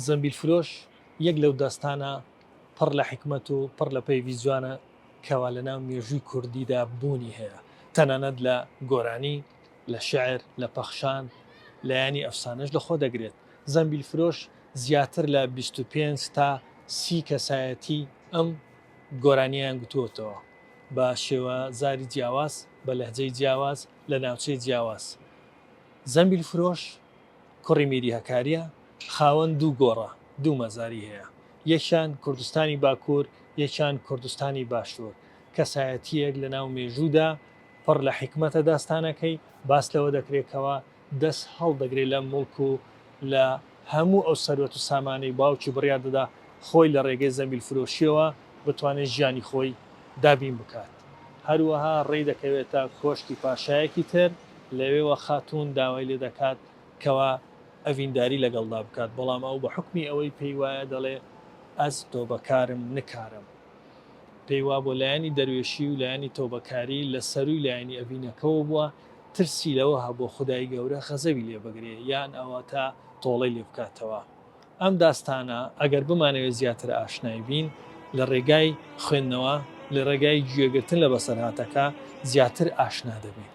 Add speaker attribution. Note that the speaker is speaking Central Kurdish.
Speaker 1: زەمبیلفرۆش یەک لەو داستانە پڕ لە حیکمەت و پڕ لە پەیڤی جوانە کەوا لە ناو مێژووی کوردیدا بوونی هەیە، تەنانەت لە گۆرانی، لە شیعر، لە پەخشان، لایەنی ئەفسانەش لە خۆ دەگرێت. زەمبیلفرۆش زیاتر لە 25 تا 30 کەسایەتی ئەم گۆرانییەیان گوتووەتەوە بە شێوەزاری جیاواز، بە لەهجەی جیاواز، لە ناوچەی جیاواز. زەمبیلفرۆش کوڕی میری هەکاریە، خاوەن دوو گۆڕە، دوو مەزاری هەیە، یەکیان کوردستانی باکوور، یەکیان کوردستانی باشوور، کەسایەتییەک لەناو مێژوودا پڕ لە حیکمەتە داستانەکەی، باس لەوە دەکرێ کەوا دەست هەڵدەگرێ لە موڵک و لە هەموو ئەو سەروەت و سامانەی باوکی بڕیار دەدا خۆی لە ڕێگەی زەمبیل فرۆشییەوە بتوانێ ژیانی خۆی دابین بکات. هەروەها ڕێی دەکەوێتە کۆشکی پاشایەکی تر، لەوێوە خاتوون داوای لێ دەکات کەوا ئەڤینداری لەگەڵدا بکات، بەڵام ئەو بە حوکمی ئەوەی پێی وایە دەڵێ ئەز تۆبەکارم نکارم. پێی وابووە لایەنی دەروێشی و لایەنی تۆبەکاری لە سەرووی لایەنی ئەڤینەکەوە بووە، ترسی لەوە هەبووە خودای گەورە غەزەبی لێ بگرێ یان ئەوەتا تۆڵەی لێ بکاتەوە. ئەم داستانە ئەگەر بمانەوێت زیاتر ئاشنای بین لە ڕێگای خوێندنەوە، لە ڕێگای گوێگرتن لە بەسەرهاتەکە زیاتر ئاشنا دەبین.